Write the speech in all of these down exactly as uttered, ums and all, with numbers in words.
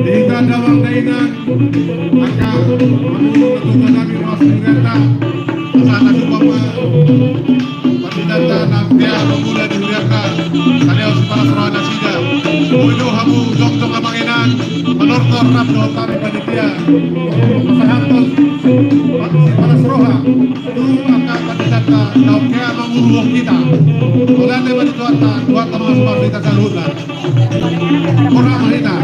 Di hita damang dainang, angka hamu na tuatua nami, ruas ni hurianta, asa na supak ma panditanta na tea mamulai di hurianta, salehon sipalas roha nasida. Boi do hamu jongjong amang inang, manortor rap dohot hami panitia, pasahathon sipalas roha tu angka panditanta na tea manguruhon hita. Mauliate ma di Tuhanta, Tuhanta ma na supak hita saluhutna. Horas ma hita.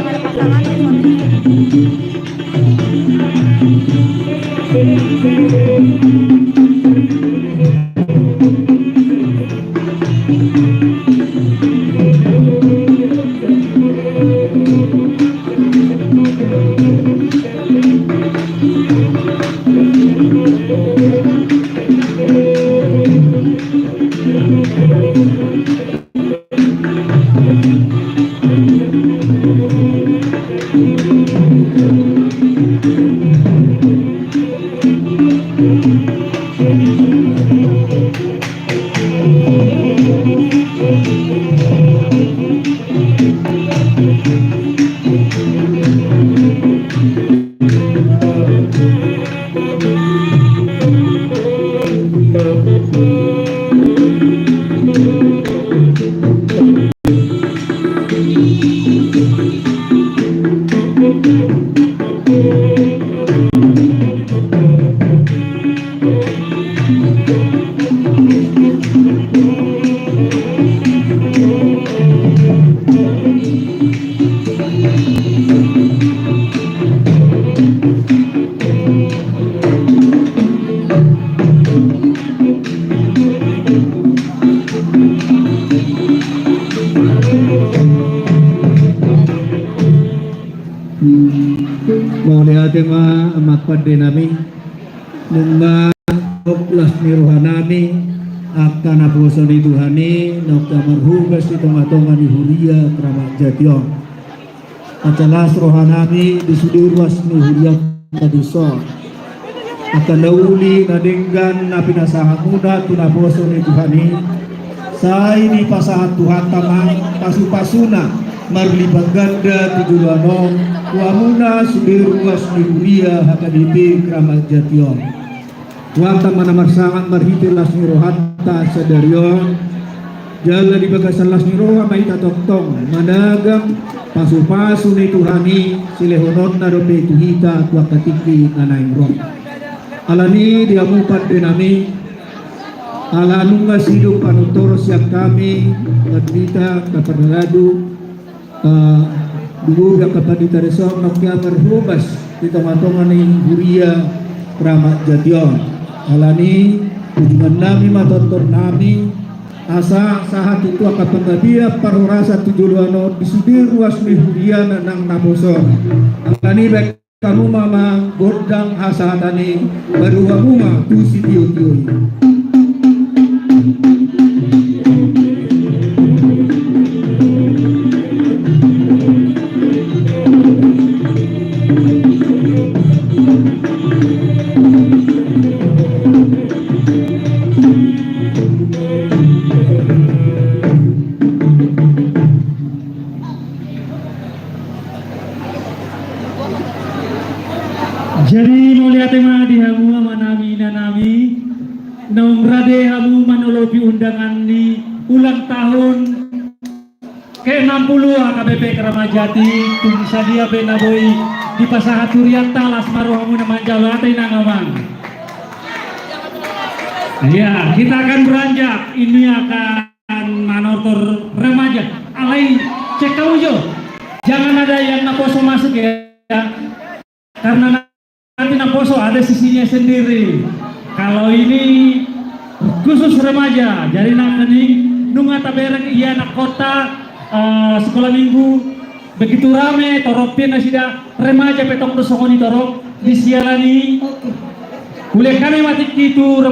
Mauliate ma amang pande nami. Nunga las ni roha nami angka naposo ni Tuhan i naung marhobas di tongatonga ni huria Kramat Jati on. Asa las roha nami di sude ruas ni hurianta dison. Angka na uli na denggan na pinasahat muna tu naposo ni Tuhan i, sai dipasahat Tuhanta ma pasupasuna marlipat ganda tu joloan on tu hamuna sude ruas ni huria H K B P Kramat Jati on. Tuhanta ma na marsangap marhite las ni rohanta sadari on. Jala di bagasan las ni roha ma hita tongtong managam pasupasu ni Tuhan i, silehononna dope tu hita tu angka tingki na naeng ro. Alani di hamu pande nami, ala nunga sidung panontoron sian hami, pandita, angka parhalado, eh, di boru angka pandita dison naung marhobas di tongatonga ni huria Kramat Jati on. Alani, ujungan nami ma tonton nami, asa sahat tu angka panggabean parhorasan tu joloan on di sude ruas ni huria na nang naposo. Alani baen hamu ma gondang hasahatan i, baru hamu ma tu sitiotio i. Jadi mauliate ma di hamu amanami inanami, naung rade hamu manolopi undangan ni ulang tahun Oke, enam puluh A K B P Kramat Jati, tung sadia pe na boi dipasahat hurianta, las ma rohamuna manjalo, ate inang amang. Ya, kita akan beranjak, ini akan manortor remaja. Alai, cek kau jo, jangan ada yang naposo masuk ya. Karena nanti naposo ada sisinya sendiri. Kalau ini khusus remaja, jadi nangkining nunga tabereng ia anak kota, eh, sekolah minggu, begitu rame, torop pe nasida remaja pe tong do songon i torop, di siala ni. Oke. Ulehon hami ma tingki tu remaja.